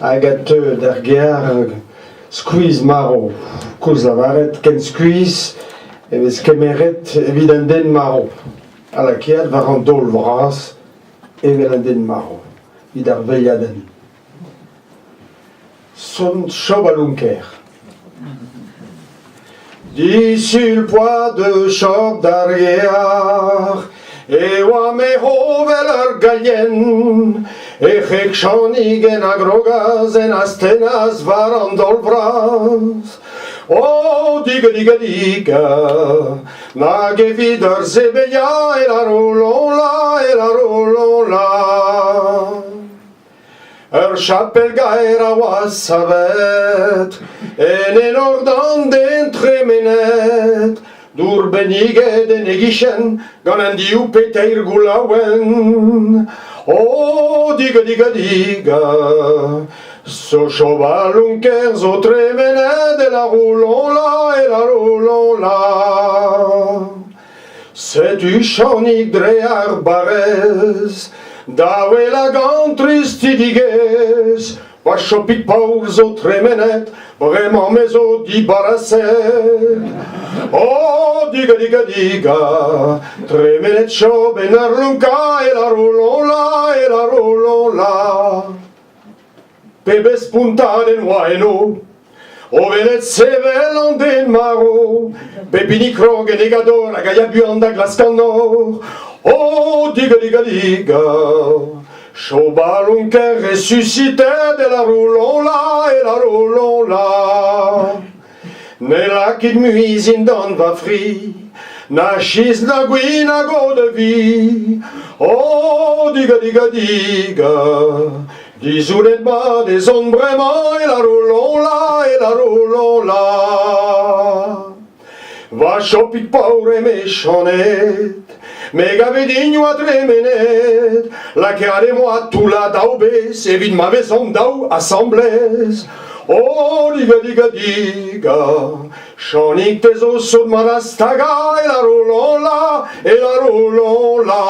Hag a teu d'ar gêr skuizh-marv, koulz lavaret ken skuizh e vez kemeret evit un den marv ha lakaet war an daol vras evel un den marv evit ar veilhadenn. Son Chob al Lonker. Disul 'poa deus Chob d'ar gear e oa me c'hovel ur galienn E c'hreg Chanig en a grogas en astennas war an daol vras. O diga diga diga, nag evit ur sebeliañ e la roulon-la, e la roulon-la. Ur chapel gaer a oa savet en enor d'an den tremenet, dour benniget en e gichen gant an div pe teir goulaouenn. O diga diga diga, so chobalonker zo tremenet e la roulon la, e la roulon la. Setu Chanig dre ar barrez da ouelañ gant tristidigezh. Va chopig paour zo tremenet, bremañ me zo dibaraset. Oh, diga, diga, diga, tremenet chob en ur lonkañ, e la roulon la, e la roulon la. Pebezh spontadenn oa eno O welet sevel an den marv Pep hini krog en e gador hag a ya buan da glask an nor O diga diga diga Chobalonker ressuscitet e la roulon la e la roulon la Ne lakit mui zindan va fri Na chiz na gwin hag eau de vie Oh diga diga diga Dizounet mat ez on bremañ e la roulon-la, e la roulon-la. Va chopig paour eme Chaned, me gave din oa tremenet, lakaet em boa toullañ daou bezh evit ma vezomp daou asambles. Oh, diga, diga, diga, Chanig te zo sot mat da stagañ e la roulon-la, e la roulon-la.